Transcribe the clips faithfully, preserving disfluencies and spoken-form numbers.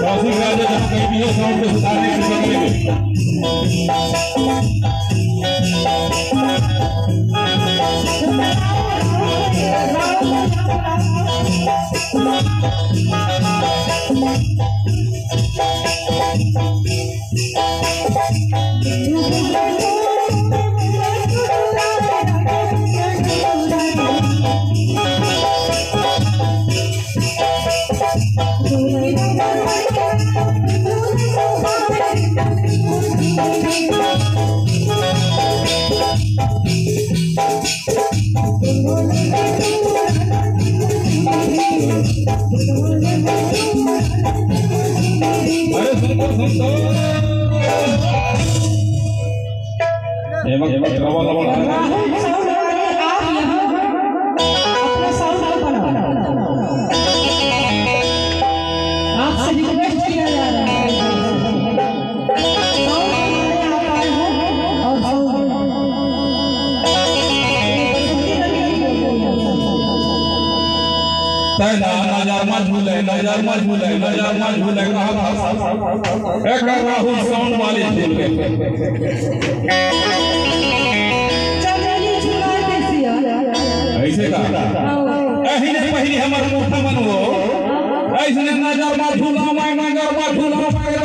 कौशिक राजा जहाँ कहीं भी हो, साउंड को सुधारने की कोशिश करें। अरे सुन, सुन, सुन। एमा, एमा, एमा, एमा, एमा। राहुल साउंड वाले, आप यहाँ अपना साउंड को बढ़ाओ। आपसे रिक्वेस्ट किया जा रहा है। साउंड वाले आप आए हो और साउंड। पहला नजर में झूले, नजर में झूले, नजर में झूले, कहा था? एक राहुल साउंड वाले झूल गए। चमेली झूला कैसी है? ऐसे का? हाँ। अहिने पहिली हमर मुठा मन हो। ऐसने नजर मा झूला, मैं नजर मा झूला, मैं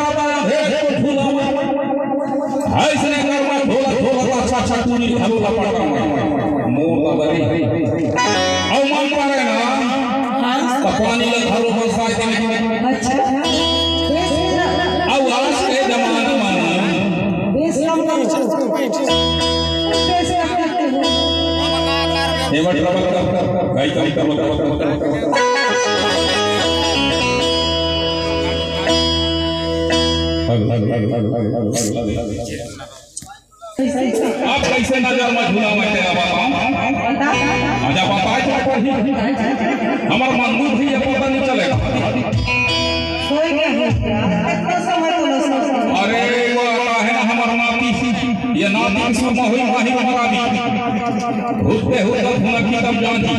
छतुरी घलो ला पटक मोर बबरी। अउ मन करे ना, त पानी ला घलो बरसाए दे। अच्छा। अउ आज के जमाना में बेस कम करो। बेस कम करते हो। एमा ट्रबल कर, गाई, गाई, ट्रबल कर। Hello, hello, hello. अब कइसे नजर में झूला मैं तेला बताऊं? अच्छा, बताए तो पड़ही। हमर मंगू भी ये पता नहीं चले। अरे, वो आता है ना हमर नाती, ये नाती के सुरमा होई माही महारानी। हुत्ते हुत्ते भुनकी तब जानी।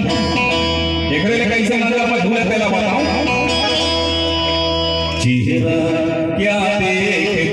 एकरे ले कइसे नजर में झूले तेला बताऊं? चेहरा क्या देख